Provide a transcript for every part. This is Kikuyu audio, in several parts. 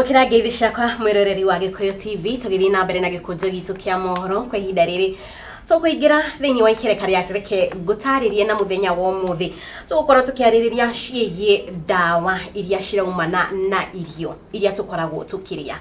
Amũkĩra ngeithi ciakwa mwĩroreri wa Gĩkũyũ TV, tũgĩthiĩ na mbere na gĩkũnjo gitũ kĩa mohoro. Kwa ihinda rĩrĩ tũkũingĩra thĩinĩ wa ikereka rĩa Reke Ngũtarĩrie, na mũthenya wa ũmũthĩ tũgũkorwo tũkĩarĩrĩria ciĩgiĩ ndawa iria ciraumana na irio iria tũkoragwo tũkĩrĩa,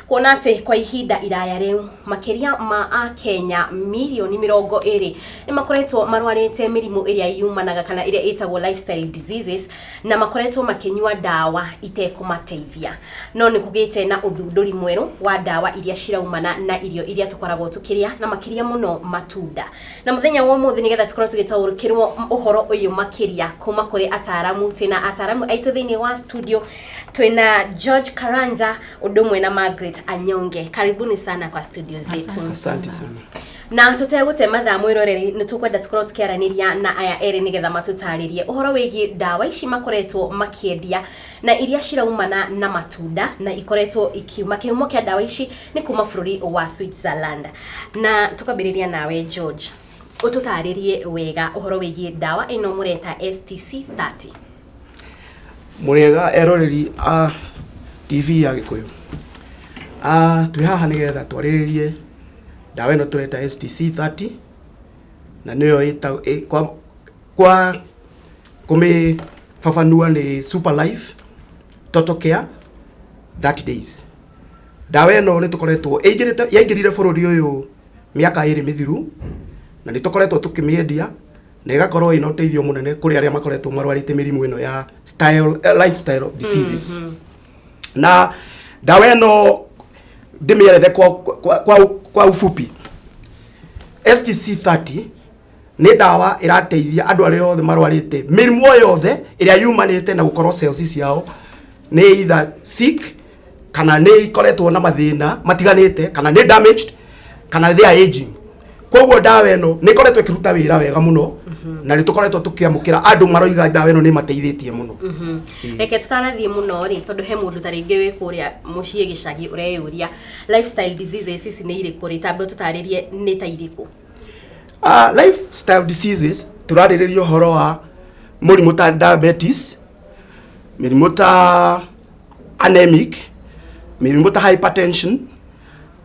kuona atĩ kwa ihinda iraya rĩu makĩria ma Akenya mirioni 20 nĩ makoretwo marwarĩte mĩrimũ ĩrĩa yumanaga kana ĩrĩa ĩtagwo lifestyle diseases, na makoretwo makĩnyua ndawa itekũmateithia. No nĩ kũgĩte na ũthundũri mwerũ wa ndawa iria ciraumana na irio iria tũkoragwo tũkĩrĩa, na makĩria mũno matunda. Na mũthenya wa ũmũthĩ, nĩgetha tũkorwo tũgĩtaũkĩrwo ũhoro ũyũ makĩria kuma kũrĩ ataramu, twĩna ataramu aitũ thĩinĩ wa studio. Twĩna George Karanja ũndũ ũmwe na Margaret Anyonge. Karibuni sana kwa studio zetu. Asante sana. Na tũtegũte mathaa, mwĩroreri, nĩ tũkwenda tũkorwo tũkĩaranĩria na aya erĩ nĩgetha matũtarĩrie ũhoro wĩgiĩ ndawa ici makoretwo makĩendia na iria ciraumana na matunda, na ikoretwo ikiuma, kĩhumo kĩa ndawa ici nĩ kuma bũrũri wa Switzerland. Na tũkambĩrĩria nawe George, ũtũtarĩrie wega ũhoro wĩgiĩ ndawa ĩno mũreta STC 30. Mũrĩega eroreri a TV ya Gĩkũyũ. Twĩ haha nĩgetha twarĩrĩrie ndawa ĩno tũreta STC 30, na nĩyo ĩta, kwa kũmĩbabanua nĩ Super Life Total Care 30 days. Ndawa ĩno nĩ tũkoretwo ĩingĩrĩte, yaingĩrire bũrũri ũyũ mĩaka 2 mĩthiru, na nĩ tũkoretwo tũkĩmĩendia na ĩgakorwo ĩna ũteithio mũnene kũrĩ arĩa makoretwo marwarĩte mĩrimũ ĩno ya lifestyle diseases. Na ndawa ĩno ndĩmĩerethe kwa ufupi, STC 30 nĩ ndawa ĩrateithia andũ arĩa othe marwarĩte mĩrimũ o yothe ĩrĩa yumanĩte na gũkorwo cells ciao nĩ either sick, kana nĩ ikoretwo na mathĩna matiganĩte, kana nĩ damaged, kana they are aging. Koguo ndawa ĩno nĩ ĩkoretwo ĩkĩruta wĩra wega mũno, na nĩ tũkoretwo tũkĩamũkĩra andũ maroiga ndawa ĩno nĩ ĩmateithĩtie mũno. Reke tũtanathiĩ mũno rĩ, tondũ he mũndũ ta rĩngĩ wĩ kũrĩa mũciĩ gĩcagi ũreyũria lifestyle diseases ici nĩ irĩkũ rĩ, tambe ũtũtarĩrie nĩ ta irĩkũ. Lifestyle diseases, tũrarĩrĩria ũhoro wa mũrimũ ta diabetes, mĩrimũ ta anemic, mĩrimũ ta hypertension,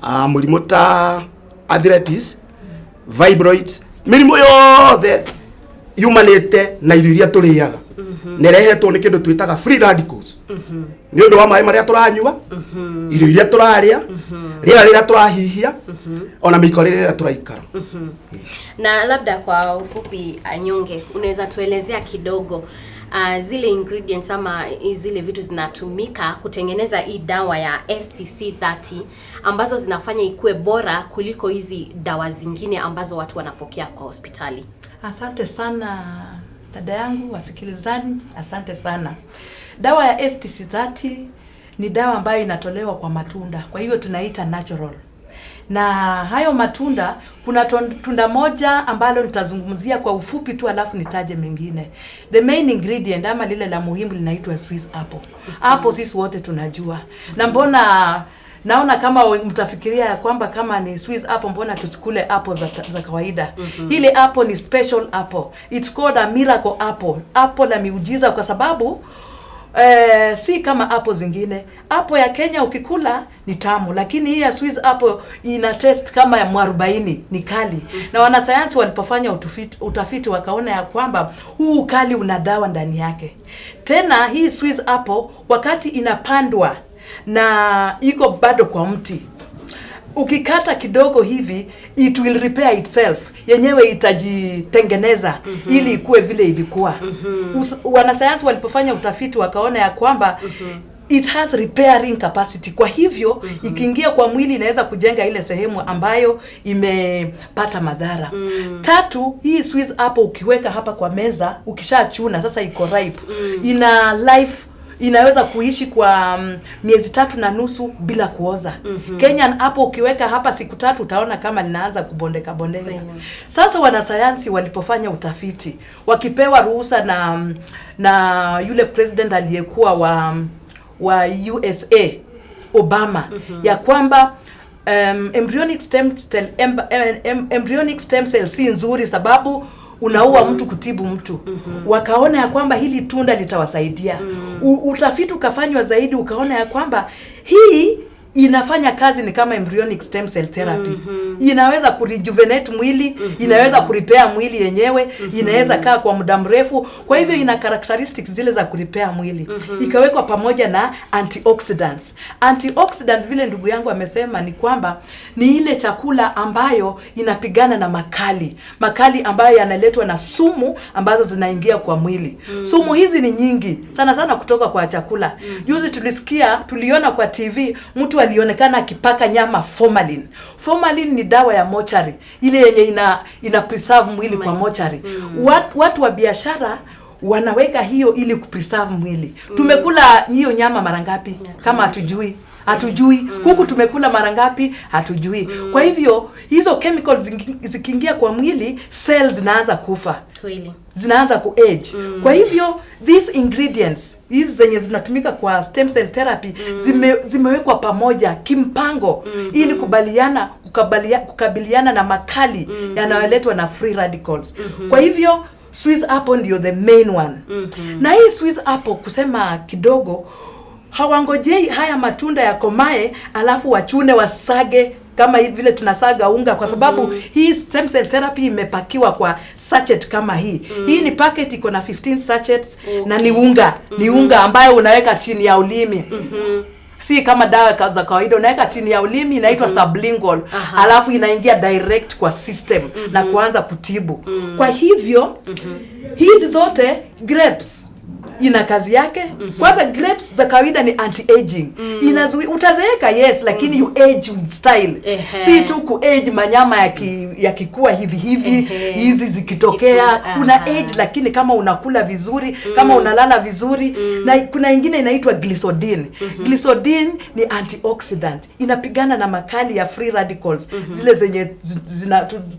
mũrimũ ta arthritis, fibroids, mĩrimũ yothe yumanĩte na irio iria tũrĩaga na ĩrehetwo nĩ kĩndũ twĩtaga free radicals, nĩ ũndũ wa maĩ marĩa tũranyua, irio iria tũrarĩa, rĩera rĩrĩa tũrahihia, ona mĩikarĩre ĩrĩa tũraikara. Na labda kwa ufupi, Anyonge, unaweza tuelezea kidogo zile ingredients ama zile vitu zinatumika kutengeneza hii dawa ya STC 30 ambazo zinafanya ikuwe bora kuliko hizi dawa zingine ambazo watu wanapokea kwa hospitali? Asante sana dada yangu, wasikilizaji, asante sana. Dawa ya STC30 ni dawa ambayo inatolewa kwa matunda, kwa hivyo tunaita natural. Na hayo matunda, kuna tunda moja ambalo nitazungumzia kwa ufupi tu, alafu nitaje mengine. The main ingredient ama lile la muhimu linaitwa Swiss apple. Apple sisi wote tunajua. Na mbona naona kama mtafikiria ya kwamba kama ni Swiss apple, mbona tusikule apple za kawaida? Hili apple ni special apple. It's called a miracle apple. Apple la miujiza kwa sababu si kama apple zingine. Apple ya Kenya ukikula ni tamu, lakini hii ya Swiss apple ina taste kama ya mwarobaini, ni kali. Na wanasayansi walipofanya utafiti wakaona ya kwamba huu ukali una dawa ndani yake. Tena hii Swiss apple wakati inapandwa na iko bado kwa mti, ukikata kidogo hivi, it will repair itself, yenyewe itajitengeneza ili ikuwe vile ilikuwa. Wanasayansi walipofanya utafiti wakaona ya kwamba it has repairing capacity. Kwa hivyo ikiingia kwa mwili inaweza kujenga ile sehemu ambayo imepata madhara. Tatu, hii Swiss apple ukiweka hapa kwa meza, ukishachuna sasa iko ripe, ina life, inaweza kuishi kwa miezi 3.5 bila kuoza. Kenyan apple ukiweka hapa siku 3 utaona kama linaanza kubondeka bondeka. Sasa wanasayansi walipofanya utafiti wakipewa ruhusa na yule president aliyekuwa wa USA, Obama, ya kwamba embryonic stem cell si nzuri sababu Unaua mtu kutibu mtu. Wakaona ya kwamba hili tunda litawasaidia. Utafiti ukafanywa zaidi, ukaona ya kwamba hii inafanya kazi ni kama embryonic stem cell therapy. Inaweza kurejuvenate mwili, inaweza kurepair mwili yenyewe, inaweza kaa kwa muda mrefu. Kwa hivyo ina characteristics zile za kurepair mwili. Ikawekwa pamoja na antioxidants. Antioxidants, vile ndugu yangu amesema, ni kwamba ni ile chakula ambayo inapigana na makali, makali ambayo yanaletwa na sumu ambazo zinaingia kwa mwili. Sumu hizi ni nyingi sana sana kutoka kwa chakula. Juzi tulisikia, tuliona kwa TV mtu alionekana akipaka nyama formalin. Formalin ni dawa ya mochari, ile yenye ina preserve mwili kwa mochari. Watu wa biashara wanaweka hiyo ili kupreserve mwili. Tumekula hiyo nyama mara ngapi kama hatujui? Hatujui. Kuku tumekula mara ngapi? Hatujui. Kwa hivyo hizo chemicals zikiingia kwa mwili, cells zinaanza kufa, zinaanza kuage. Kwa hivyo these ingredients, hizi zenye zinatumika kwa stem cell therapy, zimewekwa pamoja kimpango ili kukabiliana na makali yanayoletwa na free radicals. Kwa hivyo Swiss apple ndio the main one. Na hii Swiss apple, kusema kidogo, hawangojei haya matunda yakomae alafu wachune, wasage kama hivi vile tunasaga unga, kwa sababu hii stem cell therapy imepakiwa kwa sachet kama hii. Hii ni packet iko na 15 sachets na ni unga, ni unga ambayo unaweka chini ya ulimi, si kama dawa za kawaida. Unaweka chini ya ulimi, inaitwa sublingual, alafu inaingia direct kwa system na kuanza kutibu. Kwa hivyo hizi zote, grapes ina kazi yake. Kwanza grapes za kawaida ni anti-aging, inazuia utazeeka, yes, lakini you age with style. Si tu ku age manyama yakikua hivi hivi, hizi zikitokea, una age, lakini kama unakula vizuri, kama unalala vizuri. Na kuna ingine inaitwa glycodin. Glycodin ni antioxidant, inapigana na makali ya free radicals, zile zenye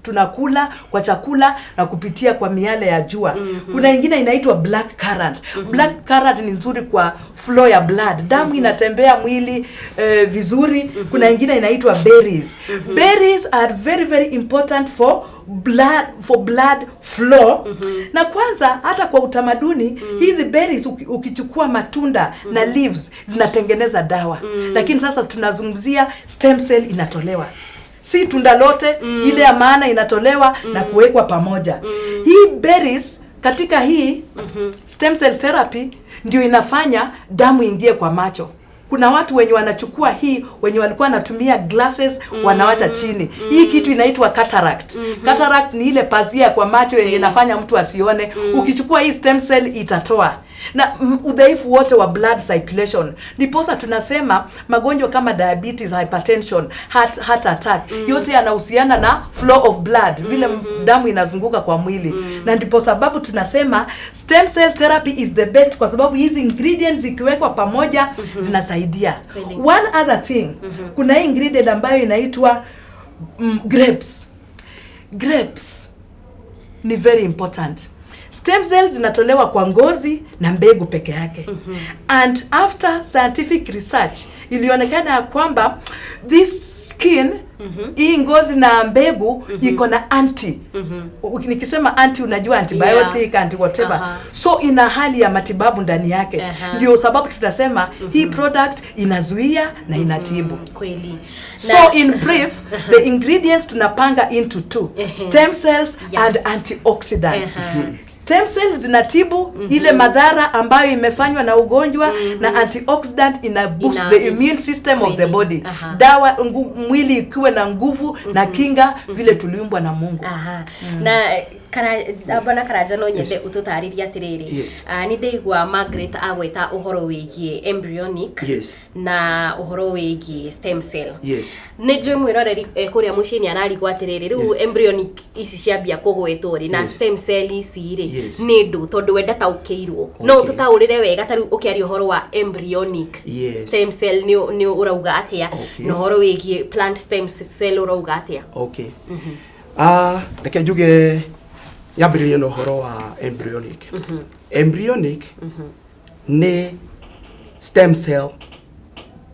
tunakula kwa chakula na kupitia kwa miale ya jua. Kuna ingine inaitwa black currant. Black currant ni nzuri kwa flow ya blood, damu inatembea mwili vizuri. Kuna ingine inaitwa berries. Berries are very very important for blood flow. Na kwanza hata kwa utamaduni, hizi berries, ukichukua matunda na leaves, zinatengeneza dawa. Lakini sasa tunazungumzia stem cell inatolewa, si tunda lote, ile ya maana inatolewa na kuwekwa pamoja. Hii berries katika hii stem cell therapy ndio inafanya damu ingie kwa macho. Kuna watu wenye wanachukua hii, wenye walikuwa wanatumia glasses, wanawacha chini. Hii kitu inaitwa cataract. Cataract ni ile pazia kwa macho yenye inafanya mtu asione. Ukichukua hii stem cell, itatoa na udhaifu wote wa blood circulation. Ndiposa tunasema magonjwa kama diabetes, hypertension, heart attack, yote yanahusiana na flow of blood, vile damu inazunguka kwa mwili. Na ndipo sababu tunasema stem cell therapy is the best, kwa sababu hizi ingredients zikiwekwa pamoja zinasaidia. One other thing, kuna hii ingredient ambayo inaitwa grapes. Grapes ni very important. Stem cells zinatolewa kwa ngozi na mbegu peke yake. And after scientific research, ilionekana ya kwamba this skin, hii ngozi na mbegu, iko na anti, nikisema anti, unajua, antibiotic, anti whatever. So ina hali ya matibabu ndani yake. Ndio sababu tunasema hii product inazuia na inatibu. So in brief, the ingredients tunapanga into two: stem cells and antioxidants. Stem cells zinatibu ile madhara ambayo imefanywa na ugonjwa, na antioxidant ina boost the immune system of the body. Dawa mwili ikiwe na nguvu na kinga vile tuliumbwa na Mungu. Aha. Na kana bwana Karanja, no nyende ututarĩrie atĩrĩrĩ. Ah, nĩ ndaigua Margaret agweta ũhoro wĩgiĩ embryonic na ũhoro wĩgiĩ stem cell. Nĩ njũĩ mwĩroreri kũrĩa mũciĩ nĩ ararigwo atĩrĩrĩ, rĩu embryonic ici ciambia kũgwetwo rĩ, na stem cell ici rĩ, nĩ ndũ, tondũ we ndataũkĩirwo. No ũtũtaũrĩre wega, ta rĩu ũkĩaria ũhoro wa embryonic stem cell, nĩ ũrauga atĩa? Na ũhoro wĩgiĩ plant stem cell ũrauga atĩa? Okay. Ah, reke njuge nyambĩrĩrie na ũhoro wa embryonic. Embryonic nĩ stem cell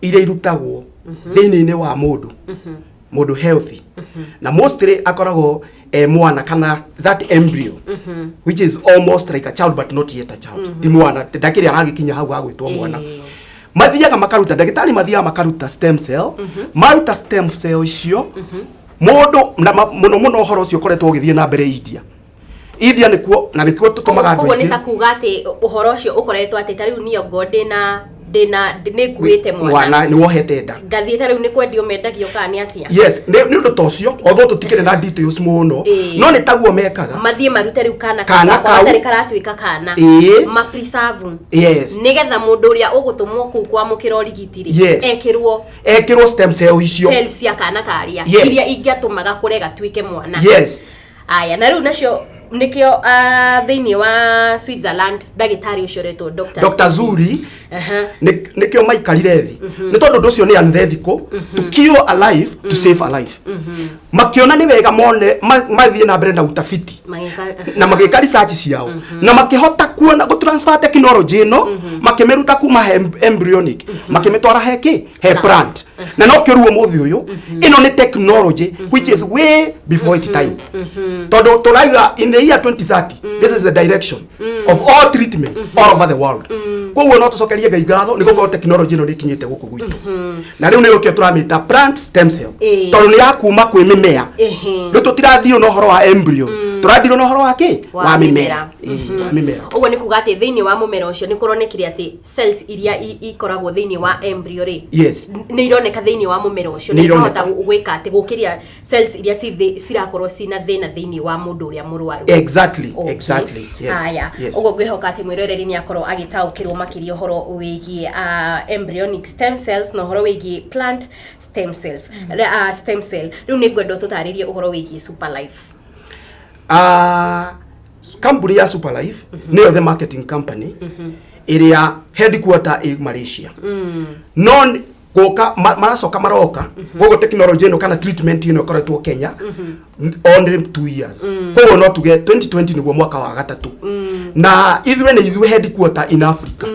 iria irutagwo thĩinĩ-inĩ wa mũndũ, mũndũ healthy. Na mostly akoragwo e mwana kana that embryo, which is almost like a child but not yet a child. Ti mwana, ndakĩrĩ aragĩkinya hau hagwĩtwo mwana. Mathiaga makaruta, ndagĩtarĩ mathiaga makaruta stem cell. Maruta stem cell icio, mũndũ na mũno mũno ũhoro ũcio ũkoretwo ũgĩthiĩ na mbere India. India nĩkuo na nĩkuo tũtũmaga andũ Koguo nĩ ta aingĩ. Kuga atĩ ũhoro ũcio ũkoretwo atĩ ta rĩu niĩ ongo ndĩna nĩ nguĩte mwana, mwana nĩ wohete nda, ngathiĩ ta rĩu nĩ kwendio mendagio kana nĩ atĩa? Yes, nĩ ũndũ ta ũcio, although tũtikĩrĩ na details mũno, no nĩ taguo mekaga. Mathiĩ marute rĩu kana Kana kau kau. gatarĩ karatuĩka kana, ma preserve nĩgetha mũndũ ũrĩa ũgũtũmwo kũu kwamũkĩra ũrigiti rĩ, ekĩrwo ekĩrwo stem cell icio, cells cia kana karĩa iria ingĩatũmaga kũre gatuĩke mwana. Aya, na rĩu nacio nĩkĩo thĩinĩ wa Switzerland ndagĩtarĩ ũcio ũretwo Dr. Dr. Zuri. Nĩkĩo maikarire thĩ, nĩ tondũ ũndũ ũcio nĩ unethical to kill a life to save a life. Makĩona nĩ wega mone mathiĩ na mbere na utafiti na magĩka research ciao na makĩhota kuona gũ transfer technology ĩno, makĩmĩruta kuma he embryonic, makĩmĩtwara he kĩ, he plant. Na no kĩruo mũthĩ ũyũ, ĩno nĩ technology which is way before its time, tondũ tũraiga in the year 2030 this is the direction of all treatment all over the world. Koguo no tũcokerie Ngai ngatho nĩ gũkorwo technology ĩno nĩ ĩkinyĩte gũkũ gwitũ, na rĩu nĩ ũkĩo tũramĩta plant stem cell, tondũ nĩ ya kuma kwĩ mĩmea. Rĩu tũtirathirwo na ũhoro wa embryo, tũrathirwo na ũhoro wa kĩ? Wa Wa mĩmera. Mĩmera. Ĩĩ, wa mĩmera. Ũguo nĩ kuga atĩ thĩinĩ wa mũmera ũcio nĩ kũronekire atĩ cells iria ikoragwo thĩinĩ wa embryo rĩ, nĩ ironeka thĩinĩ wa mũmera ũcio Nĩ na ironeka. ikahota gwĩka atĩ gũkĩria cells iria cirakorwo cina thĩna thĩinĩ wa mũndũ ũrĩa mũrwaru. Exactly. Okay. Exactly, yes. Haya, ũguo ngwĩhoka atĩ mwĩroreri nĩ akorwo agĩtaũkĩrwo makĩria ũhoro wĩgiĩ embryonic stem cells na ũhoro wĩgiĩ plant stem cell. Stem cell. Rĩu nĩ ngwenda ũtũtarĩrie ũhoro wĩgiĩ Super Life. Kambuni ya Superlife nĩyo the marketing company ĩrĩa headquarter ĩ Malaysia, no gũka maracoka maroka koguo technology ĩno kana treatment ĩno ĩkoretwo Kenya only 2 years. Koguo no tuge 2020 nĩguo mwaka wa gatatũ, na ithuĩ nĩ ithuĩ headquarter in Africa,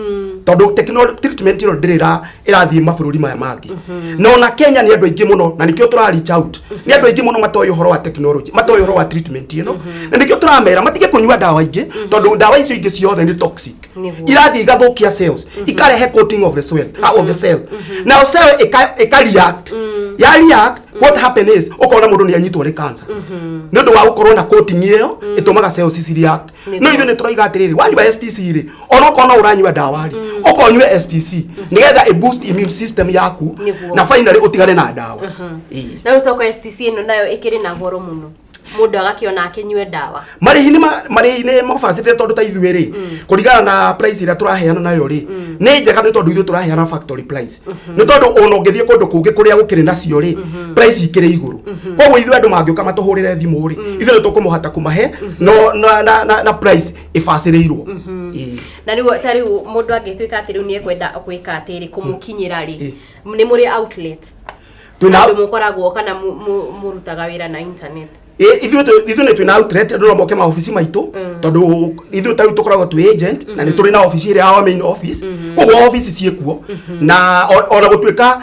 tondũ treatment ĩno ndĩrĩ ĩrathiĩ mabũrũri maya mangĩ. Na ona Kenya nĩ andũ aingĩ mũno, na nĩkĩo tũra reach out, nĩ andũ aingĩ mũno matoĩ ũhoro wa technology, matoĩ ũhoro wa treatment ĩno, na nĩkĩo tũramera matige kũnyua ndawa ingĩ, tondũ ndawa icio ingĩ ciothe nĩ toxic. Irathiĩ igathũkia cells, ikarehe coating of the soil, of the cell. Now cell ika react. Ya react, what happen is ukona mũndũ nĩ anyitwo nĩ cancer nĩ ũndũ wa gũkorwo na coating ĩyo ĩtũmaga cells ici react. No ithuĩ nĩ tũraiga atĩrĩrĩ, wanyua STC rĩ, ona okorwo no ũranyua ndawa rĩ, ũkonyue STC nĩgetha ĩ boost immune system yaku na finally ũtigane na ndawa. Ĩĩ. Na rĩu toko STC ĩno nayo ĩkĩrĩ na goro mũno, mũndũ agakĩona akĩnyue ndawa. Marĩhi nĩ marĩhi nĩ mabacĩrĩre, tondũ ta ithuĩ rĩ, kũringana na price ĩrĩa tũraheana nayo rĩ, nĩ njega, nĩ tondũ ithuĩ tũraheana factory price, nĩ tondũ ona ũngĩthiĩ kũndũ kũngĩ kũrĩa gũkĩrĩ nacio rĩ, price ikĩrĩ igũrũ. Koguo ithuĩ andũ mangĩũka matũhũrĩre thimũ rĩ, ithuĩ nĩ tũkũmũhata kũmahe no na price ĩbacĩrĩirwo. Ĩĩ. Na rĩu ta rĩu mũndũ angĩtuĩka atĩ rĩu nĩ ekwenda gwĩka atĩrĩ, kũmũkinyĩra rĩ, nĩ mũrĩ outlet Twĩna andũ mũkoragwo kana mũrutaga wĩra na internet? Ĩ, ithuĩ nĩ twĩna outlet, andũ no moke maobici maitũ, tondũ ithuĩ ta rĩu tũkoragwo twĩ agent na nĩ tũrĩ na obici ĩrĩa our main office. Koguo obici ciĩkuo, na ona gũtuĩka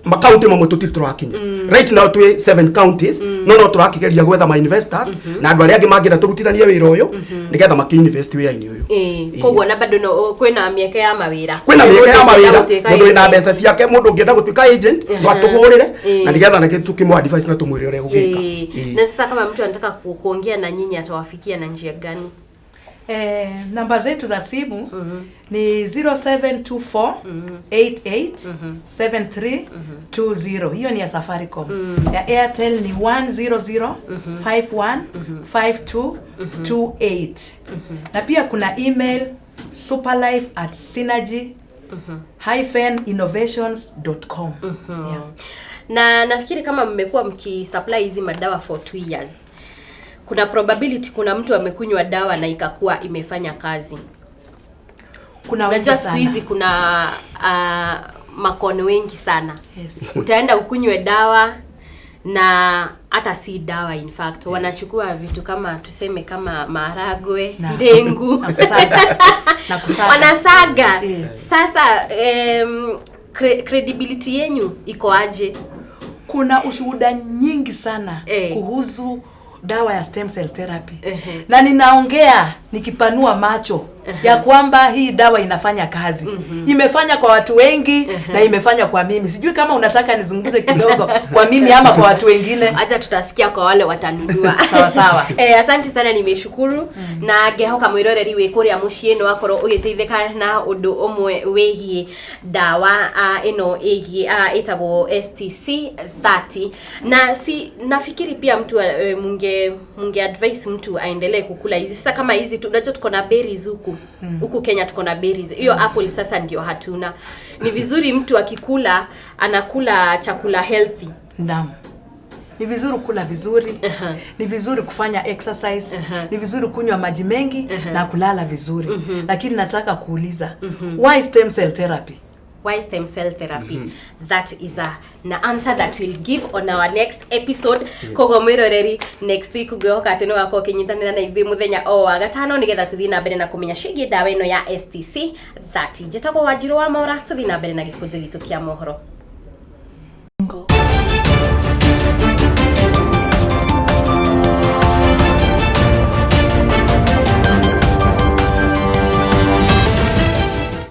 makaunti mamwe tũtirĩ tũrakinya. Right now twĩ seven counties, no tũrakĩgeria gwetha ma investors na andũ arĩa angĩ mangĩenda tũrutithanie wĩra ũyũ nĩgetha makĩ-invest wĩra-inĩ ũyũ. Ĩĩ, koguo na bado no kwĩna mĩeke ya mawĩra. Kwĩna mĩeke ya Mũndũ mawĩra. ũngĩenda gũtuĩka Mũndũ wĩna agent. mbeca ciake, mũndũ ũngĩenda gũtuĩka agent no atũhũrĩre na nĩgetha nake tũkĩmũ advise na tũmwĩre ũrĩa gũgĩka. Ĩĩ. Na sasa kama mtu anataka kuongea na nyinyi atawafikia na njia gani? Namba zetu za simu ni 0724 88 73 20. Hiyo ni ya Safaricom. Ya Airtel ni 100 51 52 28. Na pia kuna email superlife@synergy-innovations.com. Yeah. Na nafikiri kama mmekuwa mkisupply hizi madawa for 2 years, kuna probability kuna mtu amekunywa dawa na ikakuwa imefanya kazi. Kuna wengi Unajua siku sana. hizi kuna makono wengi sana. Utaenda ukunywe dawa na hata si dawa, in fact wanachukua vitu kama, tuseme, kama maharagwe, ndengu, Na kusaga. Na kusaga. Wanasaga. Yes. Sasa credibility yenyu iko aje? Kuna ushuhuda nyingi sana kuhusu dawa ya stem cell therapy. Na ninaongea nikipanua macho ya kwamba hii dawa inafanya kazi. Imefanya kwa watu wengi na imefanya kwa mimi. Sijui kama unataka nizungumze kidogo kwa mimi ama kwa watu wengine. Acha tutasikia kwa wale watanunua. Sawa sawa. Asante sana, nimeshukuru na ngehoka mwiroreri wi kuria muciĩ nĩ wakorwo ũgĩteithĩka na ũndũ ũmwe wĩgiĩ ndawa ĩno ĩgiĩ ĩtagwo STC 30. Na si nafikiri pia mtu munge advise mtu aendelee kukula hizi sasa kama hizi unajua tuko na berries huku huku Kenya, tuko na berries hiyo. Apple sasa ndio hatuna. Ni vizuri mtu akikula anakula chakula healthy. Naam. Ni vizuri kula vizuri, ni vizuri kufanya exercise, ni vizuri kunywa maji mengi na kulala vizuri. Lakini nataka kuuliza, why stem cell therapy? Why stem cell therapy? That is an answer that we'll give on our next episode. Koguo mwiroreri, next week ngwihoka atĩ nĩ wakorwo ũkĩnyitanĩra na ithuĩ mũthenya o wa gatano nĩgetha tũthiĩ na mbere na kũmenya ciĩgiĩ ndawa ĩno ya STC 30. Njĩtagwo Wanjirũ wa Mora, tũthiĩ na mbere na gĩkũnjĩ gitũ kĩa mohoro.